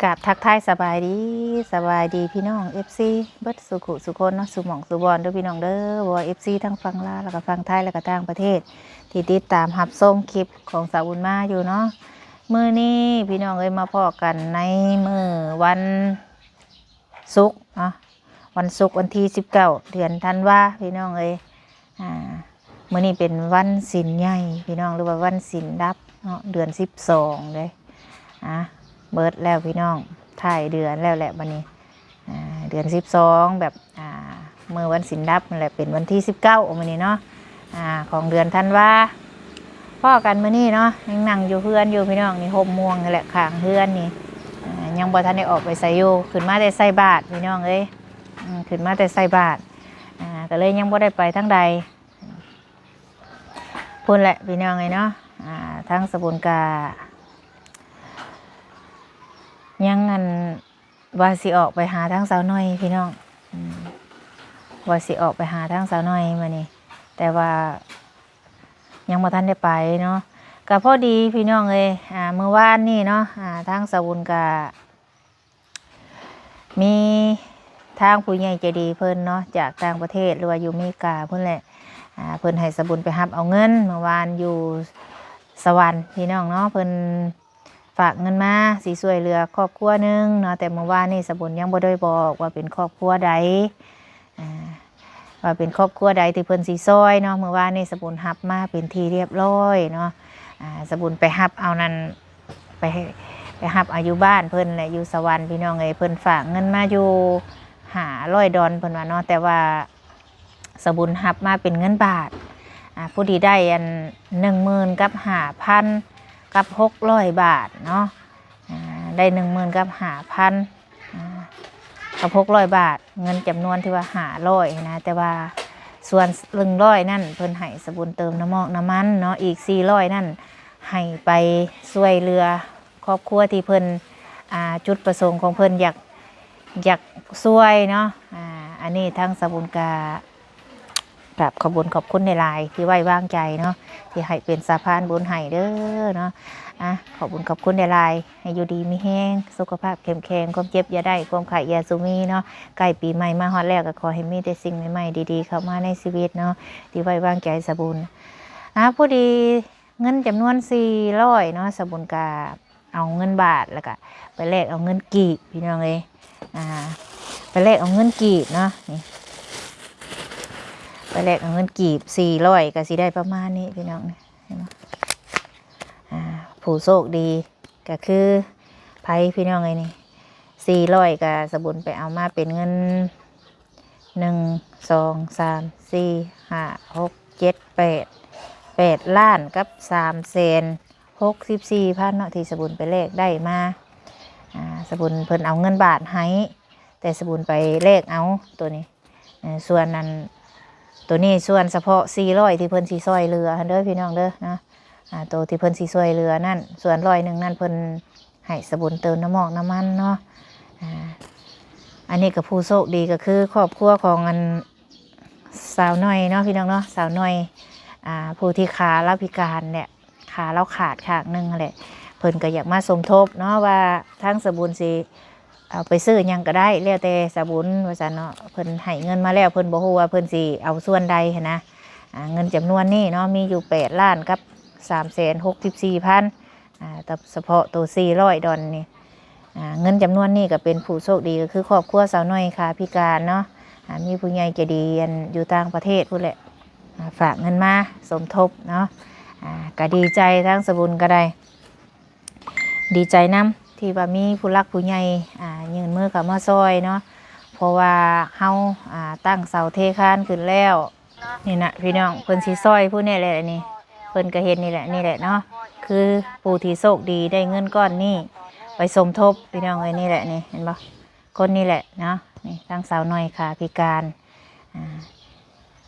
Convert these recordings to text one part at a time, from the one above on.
ກາບທັກທາຍສະບາຍດີ ສະບາຍດີພີ່ນ້ອງເອັຟຊີເບິດສູ່ຄູ່ສູ່ຄົນເນາະ ສູ່ໝ່ອງສູ່ບ່ອນເດີພີ່ນ້ອງເດີ ບໍ່ວ່າເອັຟຊີທັງຝັ່ງລາວ ແລ້ວກໍຝັ່ງໄທ ແລ້ວກໍຕ່າງປະເທດ ທີ່ຕິດຕາມຮັບຊົມຄລິບຂອງສາວບຸນມາຢູ່ເນາະ. ມື້ນີ້ພີ່ນ້ອງເອີຍ ມາພໍ້ກັນໃນມື້ວັນສຸກເນາະ ວັນສຸກວັນທີສິບເກົ້າ ເດືອນທັນວາ ພີ່ນ້ອງເອີຍ. ອ່າ ມື້ນີ້ເປັນວັນສິນໃຫຍ່ພີ່ນ້ອງ ຫຼືວ່າວັນສິນດັບເນາະ ເດືອນສິບສອງເດ້. ອ່າ ເບິດແລ້ວພີ່ນ້ອງ ທ້າຍເດືອນແລ້ວແຫຼະບັດນີ້. ອ່າ ເດືອນສິບສອງ ແບບ ອ່າ ມື້ວັນສິນດັບນັ້ນແຫຼະ ເປັນວັນທີສິບເກົ້າມື້ນີ້ເນາະ ອ່າ ຂອງເດືອນທັນວາ. ພໍ້ກັນມື້ນີ້ເນາະ ຍັງນັ່ງຢູ່ເຮືອນຢູ່ພີ່ນ້ອງ ນີ້ ຮົ່ມມ່ວງນີ້ແຫຼະ ຂ້າງເຮືອນນີ້. ອ່າ ຍັງບໍ່ທັນໄດ້ອອກໄປໃສຢູ່ ຂຶ້ນມາແຕ່ໃສ່ບາດພີ່ນ້ອງເອີຍ. ອືມ ຂຶ້ນມາແຕ່ໃສ່ບາດ ອ່າ ກໍເລີຍຍັງບໍ່ໄດ້ໄປທາງໃດ. ພຸ້ນແຫຼະພີ່ນ້ອງເອີຍເນາະ ອ່າ ທາງສາວບຸນກະຍັງ ອັນ ວ່າຊິອອກໄປຫາທາງສາວໜ້ອຍພີ່ນ້ອງ ອືມ ວ່າຊິອອກໄປຫາທາງສາວໜ້ອຍມື້ນີ້ ແຕ່ວ່າຍັງບໍ່ທັນໄດ້ໄປເນາະ. ກະພໍດີພີ່ນ້ອງເອີຍ ອ່າ ມື້ວານນີ້ເນາະ ອ່າ ທາງສາວບຸນກະ ມີທາງຜູ້ໃຫຍ່ໃຈດີເພິ່ນເນາະ ຈາກຕ່າງປະເທດ ຫຼືວ່າຢູ່ເມກາພຸ້ນແຫຼະ ອ່າ ເພິ່ນໃຫ້ສາວບຸນໄປຮັບເອົາເງິນ ເມື່ອວານຢູ່ສະຫວັນພີ່ນ້ອງເນາະ. ເພິ່ນຝາກເງິນມາຊິຊ່ວຍເຫຼືອຄອບຄົວໜຶ່ງເນາະ ແຕ່ເມື່ອວານນີ້ສາວບຸນຍັງບໍ່ໄດ້ບອກວ່າເປັນຄອບຄົວໃດ ອ່າ ວ່າເປັນຄອບຄົວໃດທີ່ເພິ່ນຊິຊ່ອຍເນາະ. ເມື່ອວານນີ້ສາວບຸນຮັບມາເປັນທີ່ຮຽບຮ້ອຍເນາະ ອ່າ ສາວບຸນໄປຮັບເອົານັ້ນ ໄປ ໄປຮັບເອົາຢູ່ບ້ານເພິ່ນແຫຼະ ຢູ່ສະຫວັນພີ່ນ້ອງເອີຍ. ເພິ່ນຝາກເງິນມາຢູ່ຫ້າຮ້ອຍດອນເພິ່ນວ່າເນາະ ແຕ່ວ່າສາວບຸນຮັບມາເປັນເງິນບາດ ອ່າ ຜູ້ທີ່ໄດ້ອັນໜຶ່ງໝື່ນກັບຫ້າພັນກັບຫົກຮ້ອຍບາດເນາະ ອ່າ ໄດ້ໜຶ່ງໝື່ນກັບຫ້າພັນ ອ່າ ກັບຫົກຮ້ອຍບາດ ເງິນຈຳນວນທີ່ວ່າຫ້າຮ້ອຍຫັ້ນນະ ແຕ່ວ່າສ່ວນໜຶ່ງຮ້ອຍນັ້ນ ເພິ່ນໃຫ້ສາວບຸນເຕີມນ້ຳມອກນ້ຳມັນເນາະ ອີກສີ່ຮ້ອຍນັ້ນ ໃຫ້ໄປຊ່ວຍເຫຼືອຄອບຄົວທີ່ເພິ່ນ ອ່າ ຈຸດປະສົງຂອງເພິ່ນຢາກ ຢາກຊ່ວຍເນາະ. ອ່າ ອັນນີ້ທາງສາວບຸນກະ ກາບຂອບບຸນຂອບຄຸນຫຼາຍໆ ທີ່ໄວ້ວາງໃຈເນາະ ທີ່ໃຫ້ເປັນສະພານບຸນໃຫ້ເດີເນາະ. ອ່າ ຂອບບຸນຂອບຄຸນຫຼາຍໆ ໃຫ້ຢູ່ດີມີແຮງ ສຸຂະພາບເຂັ້ມແຂງ ຄວາມເຈັບຢ່າໄດ້ ຄວາມໄຂ້ຢ່າສູ່ມີເນາະ. ໃກ້ປີໃໝ່ມາຮອດແລ້ວ ກໍຂໍໃຫ້ມີແຕ່ສິ່ງໃໝ່ໆ ດີໆ ເຂົ້າມາໃນຊີວິດເນາະ ທີ່ໄວ້ວາງໃຈສາວບຸນ. ອ່າ ພໍດີເງິນຈຳນວນສີ່ຮ້ອຍເນາະ ສາວບຸນກະ ເອົາເງິນບາດ ແລ້ວກະໄປແລກເອົາເງິນກີບ ພີ່ນ້ອງເອີຍ. ອ່າ ໄປແລກເອົາເງິນກີບເນາະ ນີ້ ໄປແລກເອົາເງິນກີບສີ່ຮ້ອຍ ກະຊິໄດ້ປະມານນີ້ ພີ່ນ້ອງ ເຫັນບໍ່? ອ່າ ຜູ້ໂຊກດີກະຄືໃຜ ພີ່ນ້ອງເອີຍ? ນີ້ສີ່ຮ້ອຍ ກະສາວບຸນໄປເອົາມາເປັນເງິນ ໜຶ່ງ ສອງ ສາມ ສີ່ ຫ້າ ຫົກ ເຈັດ ແປດ ແປດລ້ານກັບສາມແສນຫົກສິບສີ່ພັນເນາະ ທີ່ສາວບຸນໄປແລກໄດ້ມາ. ອ່າ ສາວບຸນເພິ່ນເອົາເງິນບາດໃຫ້ ແຕ່ສາວບຸນໄປແລກເອົາໂຕນີ້. ເອີ່ ສ່ວນອັນ ໂຕນີ້ ສ່ວນສະເພາະສີ່ຮ້ອຍ ທີ່ເພິ່ນຊິຊ່ອຍເຫຼືອຫັ້ນເດີ ພີ່ນ້ອງເດີເນາະ. ອ່າ ໂຕທີ່ເພິ່ນຊິຊ່ວຍເຫຼືອນັ້ນ ສ່ວນຮ້ອຍໜຶ່ງນັ້ນ ເພິ່ນໃຫ້ສາວບຸນເຕີມນ້ຳມອກນ້ຳມັນເນາະ. ອ່າ ອັນນີ້ກໍຜູ້ໂຊກດີກໍຄືຄອບຄົວຂອງອັນ ສາວໜ້ອຍເນາະ ພີ່ນ້ອງເນາະ ສາວໜ້ອຍ ອ່າ ຜູ້ທີ່ຂາລາວພິການແຫຼະ ຂາລາວຂາດຂ້າງໜຶ່ງຫັ້ນແຫຼະ. ເພິ່ນກໍຢາກມາສົມທົບເນາະ ວ່າທາງສາວບຸນຊິເອົາໄປຊື້ຫຍັງກໍໄດ້ ແລ້ວແຕ່ສາວບຸນວ່າຊັ້ນເນາະ. ເພິ່ນໃຫ້ເງິນມາແລ້ວ ເພິ່ນບໍ່ຮູ້ວ່າເພິ່ນຊິເອົາສ່ວນໃດຫັ້ນນະ. ອ່າ ເງິນຈຳນວນນີ້ເນາະ ມີຢູ່ແປດລ້ານກັບສາມແສນຫົກສິບສີ່ພັນ ອ່າ ແຕ່ສະເພາະໂຕສີ່ຮ້ອຍດອນນີ້ ອ່າ ເງິນຈຳນວນນີ້ກໍເປັນຜູ້ໂຊກດີ ກໍຄືຄອບຄົວສາວໜ້ອຍຂາພິການເນາະ. ອ່າ ມີຜູ້ໃຫຍ່ໃຈດີ ອັນ ຢູ່ຕ່າງປະເທດພຸ້ນແຫຼະ ອ່າ ຝາກເງິນມາສົມທົບເນາະ. ອ່າ ກໍດີໃຈ ທາງສາວບຸນກໍໄດ້ດີໃຈນຳ ທີ່ວ່າມີຜູ້ຫຼັກຜູ້ໃຫຍ່ ອ່າ ຍື່ນມືເຂົ້າມາຊ່ອຍເນາະ ເພາະວ່າເຮົາ ອ່າ ຕັ້ງເສົາເທຄານຂຶ້ນແລ້ວ. ນີ້ນະ ພີ່ນ້ອງ ເພິ່ນຊິຊ່ອຍຜູ້ນີ້ແຫຼະນີ້ ເພິ່ນກໍເຮັດນີ້ແຫຼະ ນີ້ແຫຼະເນາະ ຄືຜູ້ທີ່ໂຊກດີໄດ້ເງິນກ້ອນນີ້ໄປສົມທົບ ພີ່ນ້ອງເອີຍ. ນີ້ແຫຼະນີ້ ເຫັນບໍ່ ຄົນນີ້ແຫຼະເນາະ ນີ້ ທາງສາວໜ້ອຍຂາພິການ ອ່າ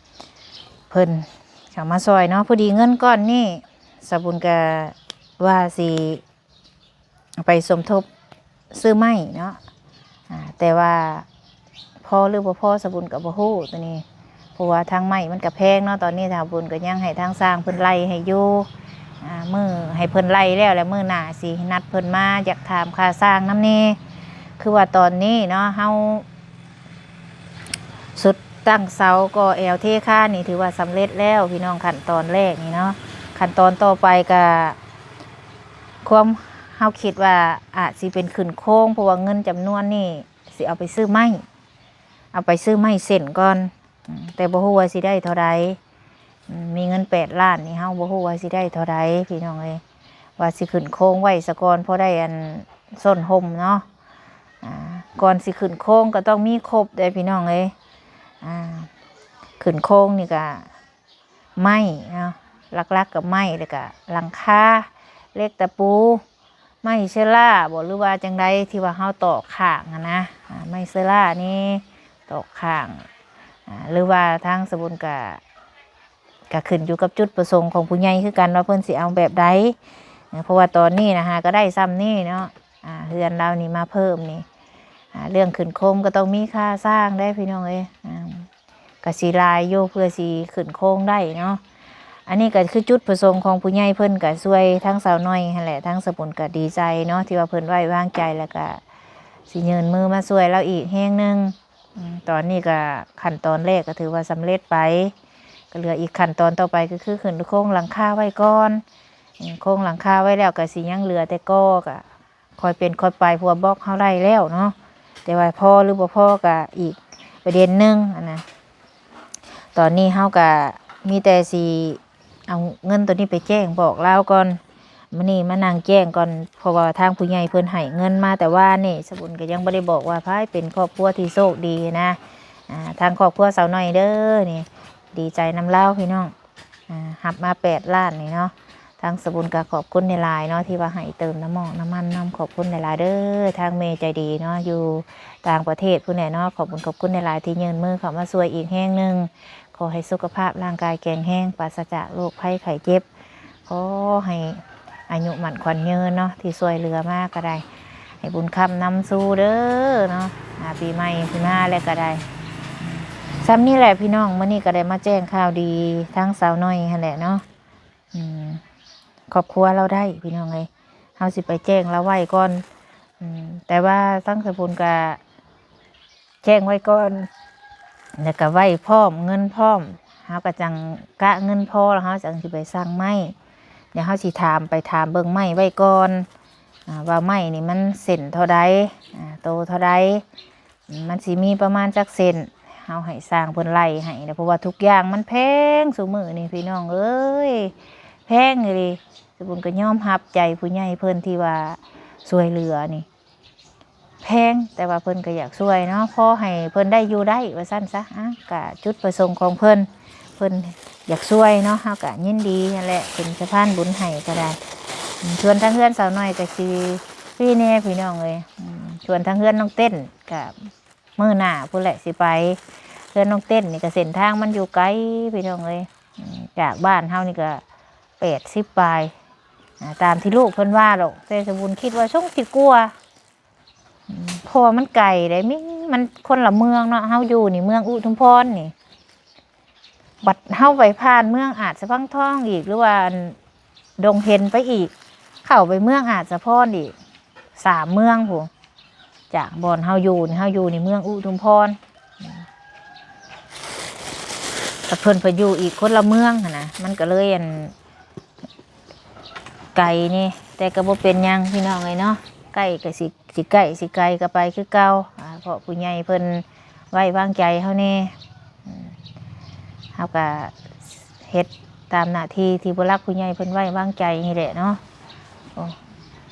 ເພິ່ນເຂົ້າມາຊ່ອຍເນາະ. ພໍດີເງິນກ້ອນນີ້ ສາວບຸນກໍວ່າຊິ ໄປສົມທົບຊື້ໄມ້ເນາະ ອ່າ ແຕ່ວ່າພໍຫຼືບໍ່ພໍ ສາວບຸນກໍບໍ່ຮູ້ໂຕນີ້ ເພາະວ່າທາງໄມ້ມັນກໍແພງເນາະ. ຕອນນີ້ສາວບຸນກໍຍັງໃຫ້ທາງຊ່າງເພິ່ນໄລ່ໃຫ້ຢູ່ ອ່າ ມື້ໃຫ້ເພິ່ນໄລ່ແລ້ວ ແລ້ວມື້ໜ້າຊິນັດເພິ່ນມາ ຢາກຖາມຄ່າສ້າງນຳແດ່. ຄືວ່າຕອນນີ້ເນາະ ເຮົາສຸດຕັ້ງເສົາ ກໍ່ແອວເທຄານນີ້ ຖືວ່າສຳເລັດແລ້ວພີ່ນ້ອງ. ຂັ້ນຕອນແລກນີ້ເນາະ ຂັ້ນຕອນຕໍ່ໄປກະ ຄວາມເຮົາຄິດວ່າອາດຊິເປັນຂຶ້ນໂຄງ ເພາະວ່າເງິນຈຳນວນນີ້ຊິເອົາໄປຊື້ໄມ້ ເອົາໄປຊື້ໄມ້ເສັ້ນກ່ອນ ອືມ ແຕ່ບໍ່ຮູ້ວ່າຊິໄດ້ເທົ່າໃດ. ອືມ ມີເງິນແປດລ້ານນີ້ ເຮົາບໍ່ຮູ້ວ່າຊິໄດ້ເທົ່າໃດພີ່ນ້ອງເອີຍ. ວ່າຊິຂຶ້ນໂຄງໄວ້ສາກ່ອນ ພໍໄດ້ອັນ ສົ້ນຮົ່ມເນາະ. ອ່າ ກ່ອນຊິຂຶ້ນໂຄງກໍຕ້ອງມີຄົບເດ້ພີ່ນ້ອງເອີຍ. ອ່າ ຂຶ້ນໂຄງນີ້ກະໄມ້ເນາະ ຫຼັກໆກໍໄມ້ ແລ້ວກະຫຼັງຄາ ເຫຼັກຕະປູ ໄມ້ເຊີລ່າບໍ ຫຼືວ່າຈັ່ງໃດ ທີ່ວ່າເຮົາຕອກຂ້າງຫັ້ນນະ. ອ່າ ໄມ້ເຊີລ່ານີ້ຕອກຂ້າງ ອ່າ ຫຼືວ່າທາງສະບຸນກະ ກະຂຶ້ນຢູ່ກັບຈຸດປະສົງຂອງຜູ້ໃຫຍ່ຄືກັນ ວ່າເພິ່ນຊິເອົາແບບໃດ. ເພາະວ່າຕອນນີ້ນະຫາກໍໄດ້ຊ່ຳນີ້ເນາະ. ອ່າ ເຮືອນລາວນີ້ມາເພີ່ມນີ້ ອ່າ ເລື່ອງຂຶ້ນໂຄງກໍຕ້ອງມີຄ່າສ້າງເດ້ພີ່ນ້ອງເອີຍ. ອ່າ ກະຊິຫຼາຍຢູ່ ເພື່ອຊິຂຶ້ນໂຄງໄດ້ເນາະ. ອັນນີ້ກະຄືຈຸດປະສົງຂອງຜູ້ໃຫຍ່ ເພິ່ນກະຊ່ວຍທາງສາວນ້ອຍຫັ້ນແຫຼະ. ທາງສະບຸນກະດີໃຈເນາະ ທີ່ວ່າເພິ່ນໄວ້ວາງໃຈ ແລ້ວກະຊິຍື່ນມືມາຊ່ວຍລາວອີກແຮງໜຶ່ງ. ອືມ ຕອນນີ້ກະຂັ້ນຕອນແລກກໍຖືວ່າສຳເລັດໄປ ກໍເຫຼືອອີກຂັ້ນຕອນຕໍ່ໄປ ກໍຄືຂຶ້ນໂຄງຫຼັງຄາໄວ້ກ່ອນ. ອືມ ໂຄງຫຼັງຄາໄວ້ແລ້ວ ກໍຊິຍັງເຫຼືອແຕ່ກໍ່ ກໍຄ່ອຍເປັນຄ່ອຍໄປ ເພາະວ່າບລັອກເຮົາໄດ້ແລ້ວເນາະ. ແຕ່ວ່າພໍຫຼືບໍ່ພໍກໍອີກປະເດັນໜຶ່ງຫັ້ນນະ. ຕອນນີ້ເຮົາກໍມີແຕ່ຊິ ເອົາເງິນໂຕນີ້ໄປແຈ້ງບອກລາວກ່ອນ. ມື້ນີ້ມານັ່ງແຈ້ງກ່ອນ ເພາະວ່າທາງຜູ້ໃຫຍ່ເພິ່ນໃຫ້ເງິນມາແຕ່ວານນີ້ ສະບຸນກໍຍັງບໍ່ໄດ້ບອກວ່າໃຜເປັນຄອບຄົວທີ່ໂຊກດີນະ. ອ່າ ທາງຄອບຄົວສາວນ້ອຍເດີ ນີ້ ດີໃຈນຳລາວພີ່ນ້ອງ. ອ່າ ຮັບມາແປດລ້ານນີ້ເນາະ. ທາງສະບຸນກໍຂອບຄຸນຫຼາຍໆເນາະ ທີ່ວ່າໃຫ້ເຕີມນ້ຳໝອກນ້ຳມັນນຳ. ຂອບຄຸນຫຼາຍໆເດີ ທາງແມ່ໃຈດີເນາະ ຢູ່ຕ່າງປະເທດພຸ້ນແຫຼະເນາະ. ຂອບຄຸນ ຂອບຄຸນຫຼາຍໆ ທີ່ຍື່ນມືເຂົ້າມາຊ່ວຍອີກແຮງໜຶ່ງ. ຂໍໃຫ້ສຸຂະພາບຮ່າງກາຍແຂງແຮງ ປາສະຈາກໂລກໄພໄຂ້ເຈັບ. ຂໍໃຫ້ອາຍຸໝັ້ນຂວັນຍືນເນາະ ທີ່ຊ່ວຍເຫຼືອມາກໍໄດ້ ໃຫ້ບຸນຄ້ຳນຳສູ່ເດີເນາະ. ອ່າ ປີໃໝ່ຊິມາແລ້ວກໍໄດ້. ຊ່ຳນີ້ແຫຼະພີ່ນ້ອງ ມື້ນີ້ກໍໄດ້ມາແຈ້ງຂ່າວດີທາງສາວນ້ອຍຫັ້ນແຫຼະເນາະ. ອືມ ຄອບຄົວລາວໄດ້ພີ່ນ້ອງເອີຍ ເຮົາຊິໄປແຈ້ງລາວໄວ້ກ່ອນ. ອືມ ແຕ່ວ່າທາງສະບຸນກໍ ແຈ້ງໄວ້ກ່ອນ ແລ້ວກໍໄວ້ພ້ອມ ເງິນພ້ອມ ເຮົາກໍຈັ່ງກະເງິນພໍ ແລ້ວເຮົາຈັ່ງຊິໄປສັ່ງໄມ້. ດຽວເຮົາຊິຖາມ ໄປຖາມເບິ່ງໄມ້ໄວ້ກ່ອນ ອ່າ ວ່າໄມ້ນີ້ມັນເສັ້ນເທົ່າໃດ ອ່າ ໂຕເທົ່າໃດ ມັນຊິມີປະມານຈັກເສັ້ນ ເຮົາໃຫ້ຊ່າງເພິ່ນໄລ່ໃຫ້. ເພາະວ່າທຸກຢ່າງມັນແພງຊຸມື້ນີ້ພີ່ນ້ອງເອີຍ ແພງອີ່ຫຼີ. ສະບຸນກໍຍອມຮັບໃຈຜູ້ໃຫຍ່ເພິ່ນທີ່ວ່າຊ່ວຍເຫຼືອນີ້ ແພງ ແຕ່ວ່າເພິ່ນກໍຢາກຊ່ວຍເນາະ ພໍໃຫ້ເພິ່ນໄດ້ຢູ່ໄດ້ວ່າຊັ້ນຊະ. ອ່ະ ກະຈຸດປະສົງຂອງເພິ່ນ ເພິ່ນຢາກຊ່ວຍເນາະ ເຮົາກະຍິນດີຫັ້ນແຫຼະ ເປັນສະພານບຸນໃຫ້ກໍໄດ້. ອືມ ສ່ວນທາງເຮືອນສາວນ້ອຍກໍຊິຟຣີແດ່ພີ່ນ້ອງເອີຍ. ອືມ ສ່ວນທາງເຮືອນນ້ອງເຕັ້ນກະມື້ໜ້າພຸ້ນແຫຼະຊິໄປ. ເຮືອນນ້ອງເຕັ້ນນີ້ກະເສັ້ນທາງມັນຢູ່ໄກພີ່ນ້ອງເອີຍ ອືມ ຈາກບ້ານເຮົານີ້ກະແປດສິບປາຍ ອ່າ ຕາມທີ່ລູກເພິ່ນວ່າດອກ ແຕ່ສະບຸນຄິດວ່າຊົງຊິກວ່າ ອືມ ເພາະວ່າມັນໄກເດ້ ມີ ມັນຄົນລະເມືອງເນາະ ເຮົາຢູ່ນີ້ເມືອງອຸທຸມພອນນີ້ ບັດເຮົາໄປຜ່ານເມືອງອາດສະພັງທອງອີກ ຫຼືວ່າອັນດົງເພັນໄປອີກ ເຂົ້າໄປເມືອງອາດສະພອນອີກ ສາມເມືອງພຸ້ນ ຈາກບ່ອນເຮົາຢູ່ນີ້ ເຮົາຢູ່ນີ້ເມືອງອຸທຸມພອນ ແຕ່ເພິ່ນໄປຢູ່ອີກຄົນລະເມືອງຫັ້ນນະ ມັນກໍເລີຍອັນ ໄກແດ່ ແຕ່ກໍບໍ່ເປັນຫຍັງພີ່ນ້ອງເອີຍເນາະ ໃກ້ກໍຊິ ຊິໃກ້ຊິໄກກໍໄປຄືເກົ່າ ອ່າ ເພາະຜູ້ໃຫຍ່ເພິ່ນໄວ້ວາງໃຈເຮົາແດ່ ອືມ ເຮົາກໍເຮັດຕາມໜ້າທີ່ທີ່ຜູ້ຫຼັກຜູ້ໃຫຍ່ເພິ່ນໄວ້ວາງໃຈນີ້ແຫຼະເນາະ. ໂອ້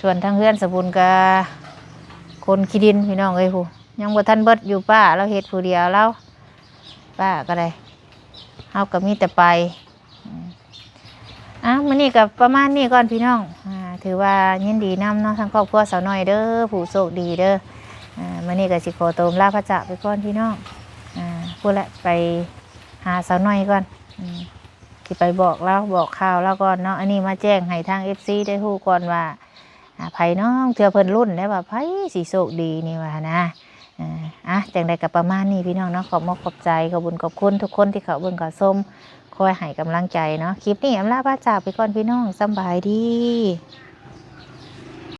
ສ່ວນທາງເຮືອນສະບຸນກໍຄົນຂີ້ດິນພີ່ນ້ອງເອີຍ ຜູ້ ຍັງບໍ່ທັນເບິດຢູ່ ປ້າລາວເຮັດຜູ້ດຽວລາວ ປ້າກໍໄດ້ ເຮົາກໍມີແຕ່ໄປ ອືມ ອ່າ ມື້ນີ້ກໍປະມານນີ້ກ່ອນພີ່ນ້ອງ ອ່າ ຖືວ່າຍິນດີນຳເນາະ ທາງຄອບຄົວສາວນ້ອຍເດີ ຜູ້ໂຊກດີເດີ ອ່າ ມື້ນີ້ກໍຊິຂໍໂຕມລາພະຈາກໄປກ່ອນພີ່ນ້ອງ ອ່າ ພຸ້ນແຫຼະ ໄປຫາສາວນ້ອຍກ່ອນ ອືມ ຊິໄປບອກລາວ ບອກຂ່າວລາວກ່ອນເນາະ. ອັນນີ້ມາແຈ້ງໃຫ້ທາງເອັຟຊີໄດ້ຮູ້ກ່ອນວ່າ ອ່າ ໃຜເນາະ ເທື່ອເພິ່ນລຸ້ນໄດ້ວ່າໃຜຊິໂຊກດີນີ້ວ່ານະ. ເອີ ອ່ະ ຈັ່ງໃດກໍປະມານນີ້ພີ່ນ້ອງເນາະ ຂອບມົກຂອບໃຈ ຂອບບຸນຂອບຄຸນທຸກຄົນທີ່ເຂົ້າເບິ່ງເຂົ້າຊົມ. ຂ ຄອຍໃຫ້ກຳລັງໃຈເນາະ. ຄລິບນີ້ອຳລາພາຈາກໄປກ່ອນພີ່ນ້ອງ, ສຳບາຍດີ.